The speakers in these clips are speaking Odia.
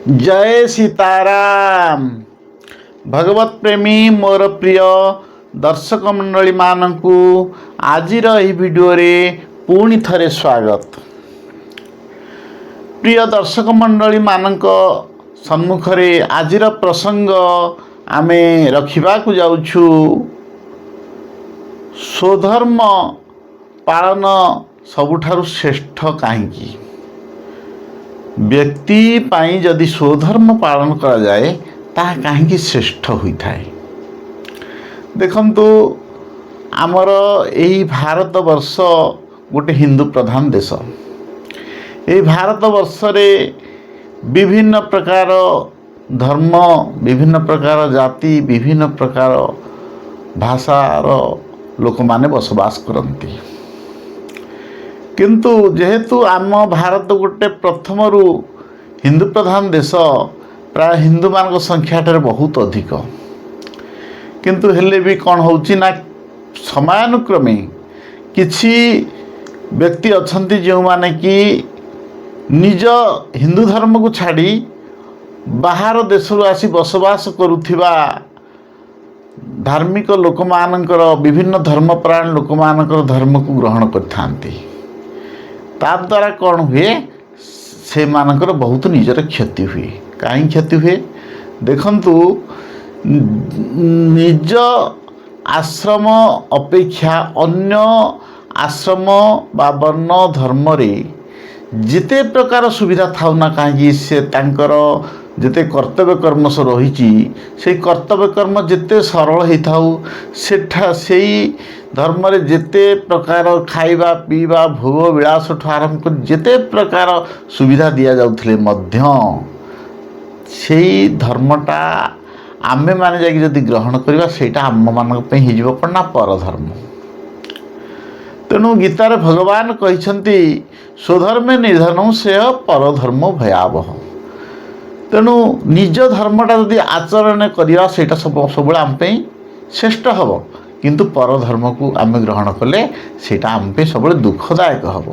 ଜୟ ସୀତାରାମ। ଭଗବତ ପ୍ରେମୀ ମୋର ପ୍ରିୟ ଦର୍ଶକ ମଣ୍ଡଳୀମାନଙ୍କୁ ଆଜିର ଏହି ଭିଡ଼ିଓରେ ପୁଣି ଥରେ ସ୍ୱାଗତ। ପ୍ରିୟ ଦର୍ଶକ ମଣ୍ଡଳୀମାନଙ୍କ ସମ୍ମୁଖରେ ଆଜିର ପ୍ରସଙ୍ଗ ଆମେ ରଖିବାକୁ ଯାଉଛୁ, ସ୍ୱଧର୍ମ ପାଳନ ସବୁଠାରୁ ଶ୍ରେଷ୍ଠ କାହିଁକି? ବ୍ୟକ୍ତି ପାଇଁ ଯଦି ସ୍ୱଧର୍ମ ପାଳନ କରାଯାଏ, ତାହା କାହିଁକି ଶ୍ରେଷ୍ଠ ହୋଇଥାଏ? ଦେଖନ୍ତୁ, ଆମର ଏହି ଭାରତବର୍ଷ ଗୋଟେ ହିନ୍ଦୁ ପ୍ରଧାନ ଦେଶ। ଏହି ଭାରତବର୍ଷରେ ବିଭିନ୍ନ ପ୍ରକାର ଧର୍ମ, ବିଭିନ୍ନ ପ୍ରକାର ଜାତି, ବିଭିନ୍ନ ପ୍ରକାର ଭାଷାର ଲୋକମାନେ ବସବାସ କରନ୍ତି। କିନ୍ତୁ ଯେହେତୁ ଆମ ଭାରତ ଗୋଟେ ପ୍ରଥମରୁ ହିନ୍ଦୁ ପ୍ରଧାନ ଦେଶ, ପ୍ରାୟ ହିନ୍ଦୁମାନଙ୍କ ସଂଖ୍ୟା ଏଠାରେ ବହୁତ ଅଧିକ। କିନ୍ତୁ ହେଲେ ବି କ'ଣ ହେଉଛି ନା, ସମୟାନୁକ୍ରମେ କିଛି ବ୍ୟକ୍ତି ଅଛନ୍ତି, ଯେଉଁମାନେ କି ନିଜ ହିନ୍ଦୁ ଧର୍ମକୁ ଛାଡ଼ି ବାହାର ଦେଶରୁ ଆସି ବସବାସ କରୁଥିବା ଧାର୍ମିକ ଲୋକମାନଙ୍କର, ବିଭିନ୍ନ ଧର୍ମପରାୟଣ ଲୋକମାନଙ୍କର ଧର୍ମକୁ ଗ୍ରହଣ କରିଥାନ୍ତି। ତାଦ୍ୱାରା କ'ଣ ହୁଏ? ସେମାନଙ୍କର ବହୁତ ନିଜର କ୍ଷତି ହୁଏ। କାହିଁକି କ୍ଷତି ହୁଏ? ଦେଖନ୍ତୁ, ନିଜ ଆଶ୍ରମ ଅପେକ୍ଷା ଅନ୍ୟ ଆଶ୍ରମ ବା ବର୍ଣ୍ଣ ଧର୍ମରେ ଯେତେ ପ୍ରକାର ସୁବିଧା ଥାଉ ନା କାହିଁକି, ସେ ତାଙ୍କର ଯେତେ କର୍ତ୍ତବ୍ୟ କର୍ମ ସବୁ ରହିଛି, ସେଇ କର୍ତ୍ତବ୍ୟ କର୍ମ ଯେତେ ସରଳ ହେଇଥାଉ, ସେଠା ସେଇ ଧର୍ମରେ ଯେତେ ପ୍ରକାର ଖାଇବା ପିଇବା, ଭୋଗ ବିଳାସଠୁ ଆରମ୍ଭ କରି ଯେତେ ପ୍ରକାର ସୁବିଧା ଦିଆଯାଉଥିଲେ ମଧ୍ୟ, ସେଇ ଧର୍ମଟା ଆମେମାନେ ଯାଇକି ଯଦି ଗ୍ରହଣ କରିବା, ସେଇଟା ଆମମାନଙ୍କ ପାଇଁ ହେଇଯିବ କ'ଣ ନା ପରଧର୍ମ। ତେଣୁ ଗୀତାରେ ଭଗବାନ କହିଛନ୍ତି, ସ୍ୱଧର୍ମେ ନିଧନଂ ଶ୍ରେୟଃ ପରଧର୍ମ ଭୟାବହ। ତେଣୁ ନିଜ ଧର୍ମଟା ଯଦି ଆଚରଣ କରିବା, ସେଇଟା ସବୁବେଳେ ଆମ ପାଇଁ ଶ୍ରେଷ୍ଠ ହେବ। କିନ୍ତୁ ପରଧର୍ମକୁ ଆମେ ଗ୍ରହଣ କଲେ ସେଇଟା ଆମ ପାଇଁ ସବୁବେଳେ ଦୁଃଖଦାୟକ ହେବ।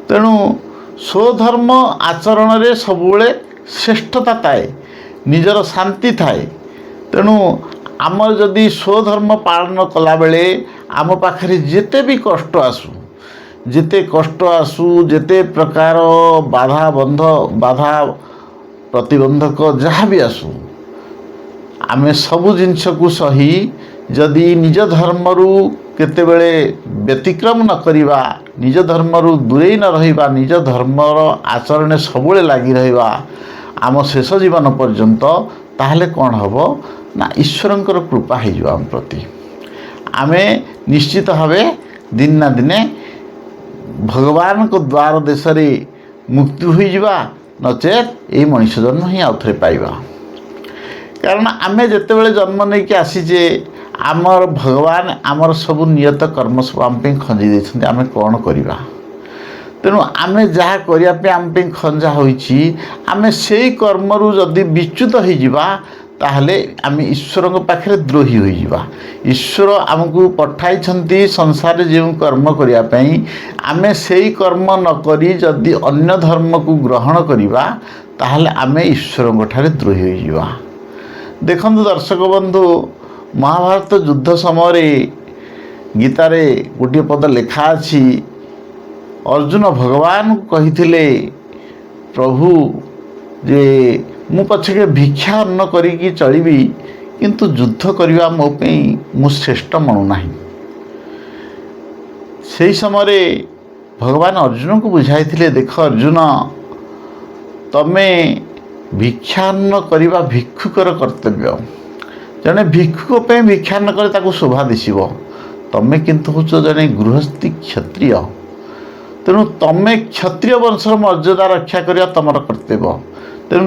ତେଣୁ ସ୍ୱଧର୍ମ ଆଚରଣରେ ସବୁବେଳେ ଶ୍ରେଷ୍ଠତା ଥାଏ, ନିଜର ଶାନ୍ତି ଥାଏ। ତେଣୁ ଆମର ଯଦି ସ୍ୱଧର୍ମ ପାଳନ କଲାବେଳେ ଆମ ପାଖରେ ଯେତେ ବି କଷ୍ଟ ଆସୁ, ଯେତେ କଷ୍ଟ ଆସୁ, ଯେତେ ପ୍ରକାର ବାଧା ବନ୍ଧ, ବାଧା ପ୍ରତିବନ୍ଧକ ଯାହା ବି ଆସୁ, ଆମେ ସବୁ ଜିନିଷକୁ ସହି ଯଦି ନିଜ ଧର୍ମରୁ କେତେବେଳେ ବ୍ୟତିକ୍ରମ ନ କରିବା, ନିଜ ଧର୍ମରୁ ଦୂରେଇ ନ ରହିବା, ନିଜ ଧର୍ମର ଆଚରଣରେ ସବୁବେଳେ ଲାଗି ରହିବା ଆମ ଶେଷ ଜୀବନ ପର୍ଯ୍ୟନ୍ତ, ତାହେଲେ କ'ଣ ହେବ ନା, ଈଶ୍ୱରଙ୍କର କୃପା ହେଇଯିବ ଆମ ପ୍ରତି। ଆମେ ନିଶ୍ଚିତ ଭାବେ ଦିନେ ନା ଦିନେ ଭଗବାନଙ୍କ ଦ୍ୱାର ଦେଶରେ ମୁକ୍ତି ହୋଇଯିବା, ନଚେତ୍ ଏଇ ମଣିଷ ଜନ୍ମ ହିଁ ଆଉ ଥରେ ପାଇବା। କାରଣ ଆମେ ଯେତେବେଳେ ଜନ୍ମ ନେଇକି ଆସିଛେ, ଆମର ଭଗବାନ ଆମର ସବୁ ନିୟତ କର୍ମ ସବୁ ଆମ ପାଇଁ ଖଞ୍ଜି ଦେଇଛନ୍ତି, ଆମେ କ'ଣ କରିବା। ତେଣୁ ଆମେ ଯାହା କରିବା ପାଇଁ ଆମ ପାଇଁ ଖଞ୍ଜା ହୋଇଛି, ଆମେ ସେଇ କର୍ମରୁ ଯଦି ବିଚ୍ୟୁତ ହେଇଯିବା, ତାହେଲେ ଆମେ ଈଶ୍ୱରଙ୍କ ପାଖରେ ଦ୍ରୋହୀ ହୋଇଯିବା। ଈଶ୍ୱର ଆମକୁ ପଠାଇଛନ୍ତି ସଂସାରରେ ଯେଉଁ କର୍ମ କରିବା ପାଇଁ, ଆମେ ସେଇ କର୍ମ ନ କରି ଯଦି ଅନ୍ୟ ଧର୍ମକୁ ଗ୍ରହଣ କରିବା, ତାହେଲେ ଆମେ ଈଶ୍ୱରଙ୍କ ଠାରେ ଦ୍ରୋହୀ ହୋଇଯିବା। ଦେଖନ୍ତୁ ଦର୍ଶକ ବନ୍ଧୁ, ମହାଭାରତ ଯୁଦ୍ଧ ସମୟରେ ଗୀତାରେ ଗୋଟିଏ ପଦ ଲେଖା ଅଛି। ଅର୍ଜୁନ ଭଗବାନଙ୍କୁ କହିଥିଲେ, ପ୍ରଭୁ, ଯେ ମୁଁ ପଛକେ ଭିକ୍ଷା ଅନ୍ନ କରିକି ଚଳିବି, କିନ୍ତୁ ଯୁଦ୍ଧ କରିବା ମୋ ପାଇଁ ମୁଁ ଶ୍ରେଷ୍ଠ ମଣୁନାହିଁ। ସେହି ସମୟରେ ଭଗବାନ ଅର୍ଜୁନଙ୍କୁ ବୁଝାଇଥିଲେ, ଦେଖ ଅର୍ଜୁନ, ତମେ ଭିକ୍ଷାନ୍ନ କରିବା ଭିକ୍ଷୁକର କର୍ତ୍ତବ୍ୟ। ଜଣେ ଭିକ୍ଷୁକ ପାଇଁ ଭିକ୍ଷାନ୍ନ କଲେ ତାକୁ ଶୋଭା ଦିଶିବ। ତମେ କିନ୍ତୁ ହେଉଛ ଜଣେ ଗୃହସ୍ଥୀ କ୍ଷତ୍ରିୟ। ତେଣୁ ତମେ କ୍ଷତ୍ରିୟ ବଂଶର ମର୍ଯ୍ୟାଦା ରକ୍ଷା କରିବା ତମର କର୍ତ୍ତବ୍ୟ। ତେଣୁ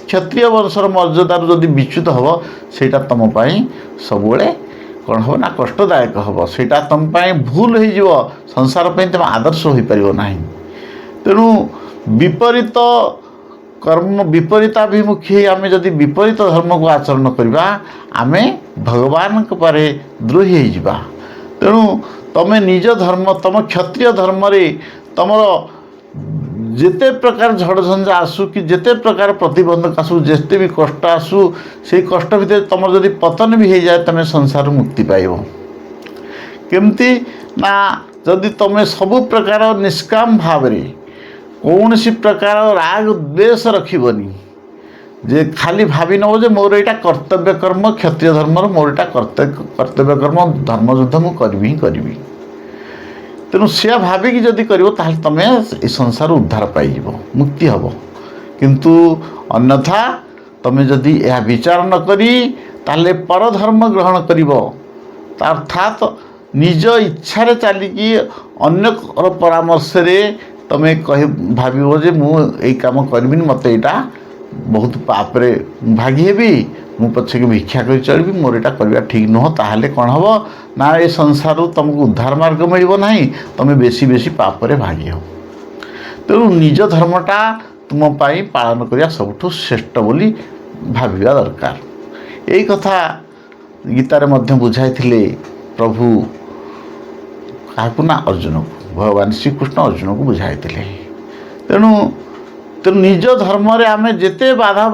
କ୍ଷତ୍ରିୟ ବଂଶର ମର୍ଯ୍ୟାଦାରୁ ଯଦି ବିଚ୍ୟୁତ ହେବ, ସେଇଟା ତମ ପାଇଁ ସବୁବେଳେ କ'ଣ ହେବ ନା କଷ୍ଟଦାୟକ ହେବ। ସେଇଟା ତମ ପାଇଁ ଭୁଲ ହେଇଯିବ। ସଂସାର ପାଇଁ ତୁମେ ଆଦର୍ଶ ହୋଇପାରିବ ନାହିଁ। ତେଣୁ ବିପରୀତ କର୍ମ, ବିପରୀତାଭିମୁଖୀ ହେଇ ଆମେ ଯଦି ବିପରୀତ ଧର୍ମକୁ ଆଚରଣ କରିବା, ଆମେ ଭଗବାନଙ୍କ ପାଖରେ ଦ୍ରୋହୀ ହେଇଯିବା। ତେଣୁ ତମେ ନିଜ ଧର୍ମ, ତମ କ୍ଷତ୍ରିୟ ଧର୍ମରେ ତମର ଯେତେ ପ୍ରକାର ଝଡ଼ଝଞ୍ଜା ଆସୁ କି ଯେତେ ପ୍ରକାର ପ୍ରତିବନ୍ଧକ ଆସୁ, ଯେତେ ବି କଷ୍ଟ ଆସୁ, ସେଇ କଷ୍ଟ ଭିତରେ ତୁମର ଯଦି ପତନ ବି ହେଇଯାଏ, ତୁମେ ସଂସାରରୁ ମୁକ୍ତି ପାଇବ। କେମିତି ନା ଯଦି ତୁମେ ସବୁ ପ୍ରକାର ନିଷ୍କାମ ଭାବରେ କୌଣସି ପ୍ରକାର ରାଗ ଦ୍ୱେଷ ରଖିବନି, ଯେ ଖାଲି ଭାବି ନେବ ଯେ ମୋର ଏଇଟା କର୍ତ୍ତବ୍ୟ କର୍ମ, କ୍ଷତ୍ରିୟ ଧର୍ମର ମୋର ଏଇଟା କର୍ତ୍ତବ୍ୟ କର୍ମ, ଧର୍ମଯୁଦ୍ଧ ମୁଁ କରିବି ହିଁ କରିବି। ତେଣୁ ସେୟା ଭାବିକି ଯଦି କରିବ, ତାହେଲେ ତୁମେ ଏ ସଂସାର ଉଦ୍ଧାର ପାଇଯିବ, ମୁକ୍ତି ହେବ। କିନ୍ତୁ ଅନ୍ୟଥା ତୁମେ ଯଦି ଏହା ବିଚାର ନ କରି ତାହେଲେ ପରଧର୍ମ ଗ୍ରହଣ କରିବ, ଅର୍ଥାତ୍ ନିଜ ଇଚ୍ଛାରେ ଚାଲିକି ଅନ୍ୟର ପରାମର୍ଶରେ ତୁମେ କହି ଭାବିବ ଯେ ମୁଁ ଏଇ କାମ କରିବିନି, ମୋତେ ଏଇଟା ବହୁତ ପାପରେ ଭାଗି ହେବି, ମୁଁ ପଛକେ ଭିକ୍ଷା କରି ଚଳିବି, ମୋର ଏଇଟା କରିବା ଠିକ୍ ନୁହଁ, ତାହେଲେ କ'ଣ ହେବ ନା ଏ ସଂସାରରୁ ତୁମକୁ ଉଦ୍ଧାର ମାର୍ଗ ମିଳିବ ନାହିଁ, ତୁମେ ବେଶୀ ବେଶୀ ପାପରେ ଭାଗି ହେବ। ତେଣୁ ନିଜ ଧର୍ମଟା ତୁମ ପାଇଁ ପାଳନ କରିବା ସବୁଠୁ ଶ୍ରେଷ୍ଠ ବୋଲି ଭାବିବା ଦରକାର। ଏଇ କଥା ଗୀତାରେ ମଧ୍ୟ ବୁଝାଇଥିଲେ ପ୍ରଭୁ। କାହାକୁ ନା ଅର୍ଜୁନକୁ। ଭଗବାନ ଶ୍ରୀକୃଷ୍ଣ ଅର୍ଜୁନକୁ ବୁଝାଇଥିଲେ। ତେଣୁ ନିଜ ଧର୍ମରେ ଆମେ ଯେତେ ବାଧା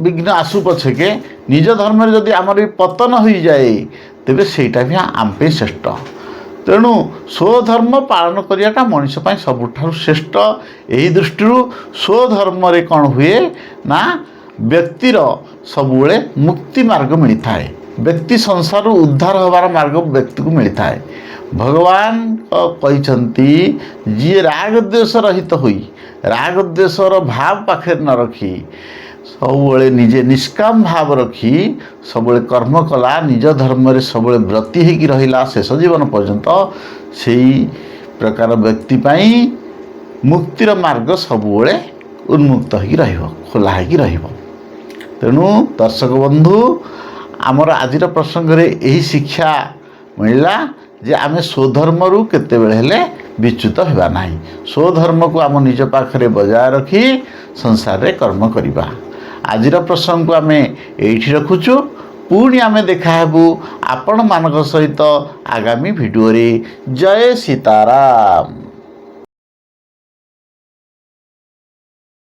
ବିଘ୍ନ ଆସୁ ପଛକେ, ନିଜ ଧର୍ମରେ ଯଦି ଆମର ବି ପତନ ହୋଇଯାଏ, ତେବେ ସେଇଟା ବି ଆମ ପାଇଁ ଶ୍ରେଷ୍ଠ। ତେଣୁ ସ୍ୱଧର୍ମ ପାଳନ କରିବାଟା ମଣିଷ ପାଇଁ ସବୁଠାରୁ ଶ୍ରେଷ୍ଠ। ଏହି ଦୃଷ୍ଟିରୁ ସ୍ୱଧର୍ମରେ କ'ଣ ହୁଏ ନା ବ୍ୟକ୍ତିର ସବୁବେଳେ ମୁକ୍ତି ମାର୍ଗ ମିଳିଥାଏ। ବ୍ୟକ୍ତି ସଂସାରରୁ ଉଦ୍ଧାର ହେବାର ମାର୍ଗ ବ୍ୟକ୍ତିକୁ ମିଳିଥାଏ। ଭଗବାନ କହିଛନ୍ତି, ଯିଏ ରାଗ ଦ୍ୱେଷ ରହିତ ହୋଇ, ରାଗ ଦ୍ୱେଷର ଭାବ ପାଖରେ ନ ରଖି, ସବୁବେଳେ ନିଜେ ନିଷ୍କାମ ଭାବ ରଖି ସବୁବେଳେ କର୍ମ କଲା, ନିଜ ଧର୍ମରେ ସବୁବେଳେ ବ୍ରତୀ ହେଇକି ରହିଲା ଶେଷ ଜୀବନ ପର୍ଯ୍ୟନ୍ତ, ସେଇ ପ୍ରକାର ବ୍ୟକ୍ତି ପାଇଁ ମୁକ୍ତିର ମାର୍ଗ ସବୁବେଳେ ଉନ୍ମୁକ୍ତ ହେଇକି ରହିବ, ଖୋଲା ହେଇକି ରହିବ। ତେଣୁ ଦର୍ଶକ ବନ୍ଧୁ, ଆମର ଆଜିର ପ୍ରସଙ୍ଗରେ ଏହି ଶିକ୍ଷା ମିଳିଲା ଯେ ଆମେ ସ୍ୱଧର୍ମରୁ କେତେବେଳେ ହେଲେ ବିଚ୍ୟୁତ ହେବା ନାହିଁ। ସ୍ୱଧର୍ମକୁ ଆମ ନିଜ ପାଖରେ ବଜାୟ ରଖି ସଂସାରରେ କର୍ମ କରିବା। ଆଜିର ପ୍ରସଙ୍ଗକୁ ଆମେ ଏଇଠି ରଖୁଛୁ। ପୁଣି ଆମେ ଦେଖାହେବୁ ଆପଣମାନଙ୍କ ସହିତ ଆଗାମୀ ଭିଡ଼ିଓରେ। ଜୟ ସୀତାରାମ।